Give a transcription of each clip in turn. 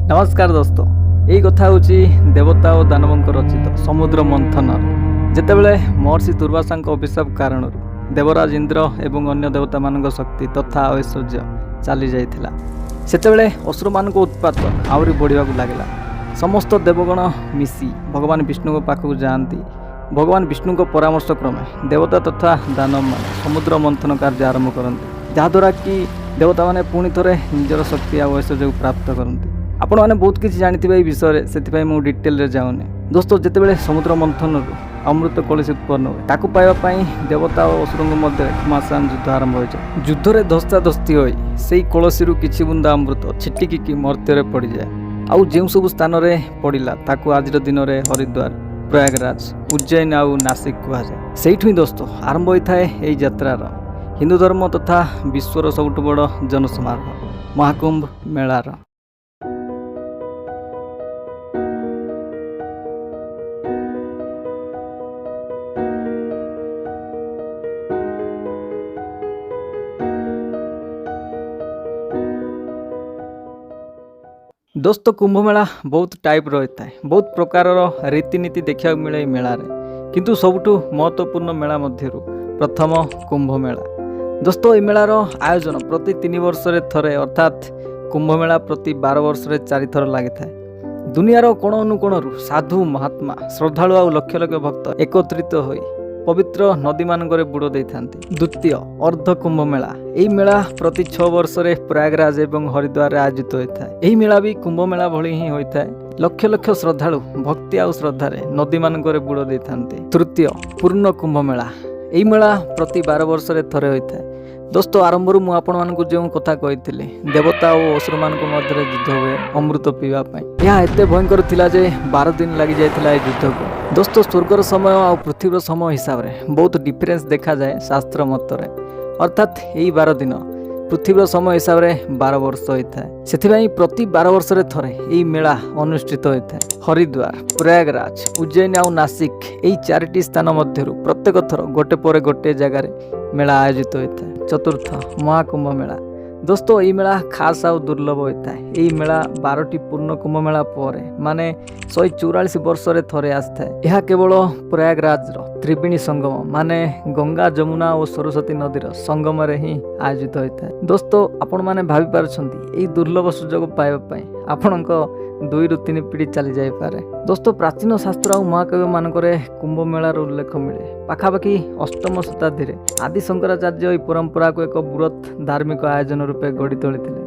ନମସ୍କାର ଦୋସ୍ତ। ଏଇ କଥା ହେଉଛି ଦେବତା ଓ ଦାନବଙ୍କ ରଚିତ ସମୁଦ୍ର ମନ୍ଥନର, ଯେତେବେଳେ ମହର୍ଷି ଦୁର୍ବାସାଙ୍କ ଅଭିଶାପ କାରଣରୁ ଦେବରାଜ ଇନ୍ଦ୍ର ଏବଂ ଅନ୍ୟ ଦେବତାମାନଙ୍କ ଶକ୍ତି ତଥା ଐଶ୍ୱର୍ଯ୍ୟ ଚାଲି ଯାଇଥିଲା, ସେତେବେଳେ ଅସୁରମାନଙ୍କ ଉତ୍ପାତ ଆହୁରି ବଢ଼ିବାକୁ ଲାଗିଲା। ସମସ୍ତ ଦେବଗଣ ମିଶି ଭଗବାନ ବିଷ୍ଣୁଙ୍କ ପାଖକୁ ଯାଆନ୍ତି। ଭଗବାନ ବିଷ୍ଣୁଙ୍କ ପରାମର୍ଶ କ୍ରମେ ଦେବତା ତଥା ଦାନବମାନେ ସମୁଦ୍ର ମନ୍ଥନ କାର୍ଯ୍ୟ ଆରମ୍ଭ କରନ୍ତି, ଯାହାଦ୍ୱାରା କି ଦେବତାମାନେ ପୁଣି ଥରେ ନିଜର ଶକ୍ତି ଆଉ ଐଶ୍ୱର୍ଯ୍ୟକୁ ପ୍ରାପ୍ତ କରନ୍ତି। ଆପଣମାନେ ବହୁତ କିଛି ଜାଣିଥିବେ ଏଇ ବିଷୟରେ, ସେଥିପାଇଁ ମୁଁ ଡିଟେଲରେ ଯାଉନି। ଦୋସ୍ତ, ଯେତେବେଳେ ସମୁଦ୍ର ମନ୍ଥନରୁ ଅମୃତ କଳସୀ ଉତ୍ପନ୍ନ ହୁଏ, ତାକୁ ପାଇବା ପାଇଁ ଦେବତା ଓ ଅସୁରଙ୍କ ମଧ୍ୟରେ ଘମାସାନ ଯୁଦ୍ଧ ଆରମ୍ଭ ହୋଇଯାଏ। ଯୁଦ୍ଧରେ ଧସ୍ତାଧସ୍ତି ହୋଇ ସେଇ କଳସୀରୁ କିଛି ବୁନ୍ଦା ଅମୃତ ଛିଟିକିକି ମର୍ତ୍ତ୍ୟରେ ପଡ଼ିଯାଏ। ଆଉ ଯେଉଁ ସବୁ ସ୍ଥାନରେ ପଡ଼ିଲା, ତାକୁ ଆଜିର ଦିନରେ ହରିଦ୍ୱାର, ପ୍ରୟାଗରାଜ, ଉଜ୍ଜୈନ ଆଉ ନାସିକ କୁହାଯାଏ। ସେଇଠୁ ହିଁ ଦୋସ୍ତ ଆରମ୍ଭ ହୋଇଥାଏ ଏଇ ଯାତ୍ରାର ହିନ୍ଦୁ ଧର୍ମ ତଥା ବିଶ୍ୱର ସବୁଠୁ ବଡ଼ ଜନସମାରୋହ ମହାକୁମ୍ଭ ମେଳାର। ଦୋସ୍ତ, କୁମ୍ଭମେଳା ବହୁତ ଟାଇପ୍ ରହିଥାଏ। ବହୁତ ପ୍ରକାରର ରୀତିନୀତି ଦେଖିବାକୁ ମିଳେ ଏଇ ମେଳାରେ। କିନ୍ତୁ ସବୁଠୁ ମହତ୍ତ୍ୱପୂର୍ଣ୍ଣ ମେଳା ମଧ୍ୟରୁ ପ୍ରଥମ କୁମ୍ଭମେଳା। ଦୋସ୍ତ, ଏହି ମେଳାର ଆୟୋଜନ ପ୍ରତି 3 ବର୍ଷରେ ଥରେ, ଅର୍ଥାତ୍ କୁମ୍ଭମେଳା ପ୍ରତି 12 ବର୍ଷରେ ଚାରିଥର ଲାଗିଥାଏ। ଦୁନିଆର କୋଣ ଅନୁକୋଣରୁ ସାଧୁ, ମହାତ୍ମା, ଶ୍ରଦ୍ଧାଳୁ ଆଉ ଲକ୍ଷ ଲକ୍ଷ ଭକ୍ତ ଏକତ୍ରିତ ହୋଇ ପବିତ୍ର ନଦୀମାନଙ୍କରେ ବୁଡ଼ ଦେଇଥାନ୍ତି। ଦ୍ୱିତୀୟ, ଅର୍ଦ୍ଧ କୁମ୍ଭ ମେଳା। ଏହି ମେଳା ପ୍ରତି 6 ବର୍ଷରେ ପ୍ରୟାଗରାଜ ଏବଂ ହରିଦ୍ୱାରରେ ଆୟୋଜିତ ହୋଇଥାଏ। ଏହି ମେଳା ବି କୁମ୍ଭ ମେଳା ଭଳି ହିଁ ହୋଇଥାଏ। ଲକ୍ଷ ଲକ୍ଷ ଶ୍ରଦ୍ଧାଳୁ ଭକ୍ତି ଆଉ ଶ୍ରଦ୍ଧାରେ ନଦୀମାନଙ୍କରେ ବୁଡ଼ ଦେଇଥାନ୍ତି। ତୃତୀୟ, ପୂର୍ଣ୍ଣ କୁମ୍ଭ ମେଳା। ଏହି ମେଳା ପ୍ରତି 12 ବର୍ଷରେ ଥରେ ହୋଇଥାଏ। ଦୋସ୍ତ, ଆରମ୍ଭରୁ ମୁଁ ଆପଣମାନଙ୍କୁ ଯେଉଁ କଥା କହିଥିଲି, ଦେବତା ଓ ଅସୁରମାନଙ୍କ ମଧ୍ୟରେ ଯୁଦ୍ଧ ହୁଏ ଅମୃତ ପିଇବା ପାଇଁ। ଏହା ଏତେ ଭୟଙ୍କର ଥିଲା ଯେ 12 ଦିନ ଲାଗିଯାଇଥିଲା ଏହି ଯୁଦ୍ଧକୁ। ଦୋସ୍ତ, ସ୍ୱର୍ଗର ସମୟ ଆଉ ପୃଥିବୀର ସମୟ ହିସାବରେ ବହୁତ ଡିଫରେନ୍ସ ଦେଖାଯାଏ ଶାସ୍ତ୍ର ମତରେ। ଅର୍ଥାତ୍ ଏଇ 12 ଦିନ ପୃଥିବୀର ସମୟ ହିସାବରେ 12 ବର୍ଷ ହୋଇଥାଏ। ସେଥିପାଇଁ ପ୍ରତି 12 ବର୍ଷରେ ଥରେ ଏହି ମେଳା ଅନୁଷ୍ଠିତ ହୋଇଥାଏ। ହରିଦ୍ୱାର, ପ୍ରୟାଗରାଜ, ଉଜ୍ଜୈନ ଆଉ ନାସିକ, ଏହି ଚାରିଟି ସ୍ଥାନ ମଧ୍ୟରୁ ପ୍ରତ୍ୟେକ ଥର ଗୋଟେ ପରେ ଗୋଟେ ଜାଗାରେ ମେଳା ଆୟୋଜିତ ହୋଇଥାଏ। ଚତୁର୍ଥ, ମହାକୁମ୍ଭ ମେଳା। ଦୋସ୍ତ, ଏହି ମେଳା ଖାସ୍ ଆଉ ଦୁର୍ଲଭ ହୋଇଥାଏ। ଏହି ମେଳା 12ଟି ପୂର୍ଣ୍ଣ କୁମ୍ଭ ମେଳା ପରେ, ମାନେ 144 ବର୍ଷରେ ଥରେ ଆସିଥାଏ। ଏହା କେବଳ ପ୍ରୟାଗରାଜର ତ୍ରିବେଣୀ ସଙ୍ଗମ, ମାନେ ଗଙ୍ଗା, ଯମୁନା ଓ ସରସ୍ୱତୀ ନଦୀର ସଙ୍ଗମରେ ହିଁ ଆୟୋଜିତ ହୋଇଥାଏ। ଦୋସ୍ତ, ଆପଣମାନେ ଭାବିପାରୁଛନ୍ତି, ଏହି ଦୁର୍ଲଭ ସୁଯୋଗ ପାଇବା ପାଇଁ ଆପଣଙ୍କ ଦୁଇରୁ ତିନି ପିଢ଼ି ଚାଲିଯାଇପାରେ। ଦୋସ୍ତ, ପ୍ରାଚୀନ ଶାସ୍ତ୍ର ଆଉ ମହାକାବ୍ୟ ମାନଙ୍କରେ କୁମ୍ଭ ମେଳାର ଉଲ୍ଲେଖ ମିଳେ। ପାଖାପାଖି ଅଷ୍ଟମ ଶତାବ୍ଦୀରେ ଆଦି ଶଙ୍କରାଚାର୍ଯ୍ୟ ଏହି ପରମ୍ପରାକୁ ଏକ ବୃହତ୍ ଧାର୍ମିକ ଆୟୋଜନ ରୂପେ ଗଢ଼ି ତୋଳିଥିଲେ।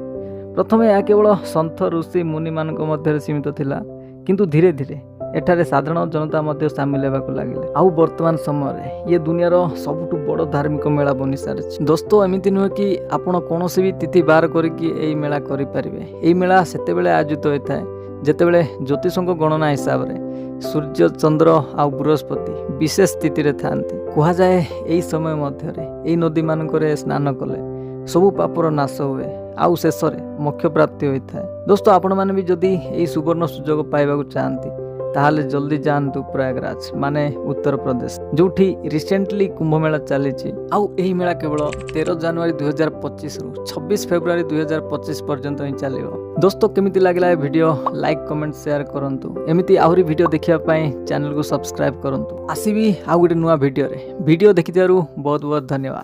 ପ୍ରଥମେ ଏହା କେବଳ ସନ୍ଥ, ଋଷି, ମୁନିମାନଙ୍କ ମଧ୍ୟରେ ସୀମିତ ଥିଲା। କିନ୍ତୁ ଧୀରେ ଧୀରେ ଏଠାରେ ସାଧାରଣ ଜନତା ମଧ୍ୟ ସାମିଲ ହେବାକୁ ଲାଗିଲେ। ଆଉ ବର୍ତ୍ତମାନ ସମୟରେ ଇଏ ଦୁନିଆର ସବୁଠୁ ବଡ଼ ଧାର୍ମିକ ମେଳା ବନି ସାରିଛି। ଦୋସ୍ତ, ଏମିତି ନୁହେଁ କି ଆପଣ କୌଣସି ବି ତିଥି ବାହାର କରିକି ଏଇ ମେଳା କରିପାରିବେ। ଏଇ ମେଳା ସେତେବେଳେ ଆୟୋଜିତ ହୋଇଥାଏ, ଯେତେବେଳେ ଜ୍ୟୋତିଷଙ୍କ ଗଣନା ହିସାବରେ ସୂର୍ଯ୍ୟ, ଚନ୍ଦ୍ର ଆଉ ବୃହସ୍ପତି ବିଶେଷ ସ୍ଥିତିରେ ଥାଆନ୍ତି। କୁହାଯାଏ, ଏହି ସମୟ ମଧ୍ୟରେ ଏଇ ନଦୀମାନଙ୍କରେ ସ୍ନାନ କଲେ ସବୁ ପାପର ନାଶ ହୁଏ ଆଉ ଶେଷରେ ମୋକ୍ଷ ପ୍ରାପ୍ତି ହୋଇଥାଏ। ଦୋସ୍ତ, ଆପଣମାନେ ବି ଯଦି ଏହି ସୁବର୍ଣ୍ଣ ସୁଯୋଗ ପାଇବାକୁ ଚାହାନ୍ତି, ତାହେଲେ ଜଲ୍ଦି ଯାଆନ୍ତୁ ପ୍ରୟାଗରାଜ, ମାନେ ଉତ୍ତରପ୍ରଦେଶ, ଯେଉଁଠି ରିସେଣ୍ଟଲି କୁମ୍ଭମେଳା ଚାଲିଛି। ଆଉ ଏହି ମେଳା କେବଳ 13 ଜାନୁଆରୀ 2025ରୁ 26 ଫେବୃଆରୀ 2025 ପର୍ଯ୍ୟନ୍ତ ହିଁ ଚାଲିବ। ଦୋସ୍ତ, କେମିତି ଲାଗିଲା ଏ ଭିଡ଼ିଓ? ଲାଇକ୍, କମେଣ୍ଟ, ସେୟାର କରନ୍ତୁ। ଏମିତି ଆହୁରି ଭିଡ଼ିଓ ଦେଖିବା ପାଇଁ ଚ୍ୟାନେଲକୁ ସବସ୍କ୍ରାଇବ୍ କରନ୍ତୁ। ଆସିବି ଆଉ ଗୋଟେ ନୂଆ ଭିଡ଼ିଓରେ। ଭିଡ଼ିଓ ଦେଖିଥିବାରୁ ବହୁତ ବହୁତ ଧନ୍ୟବାଦ।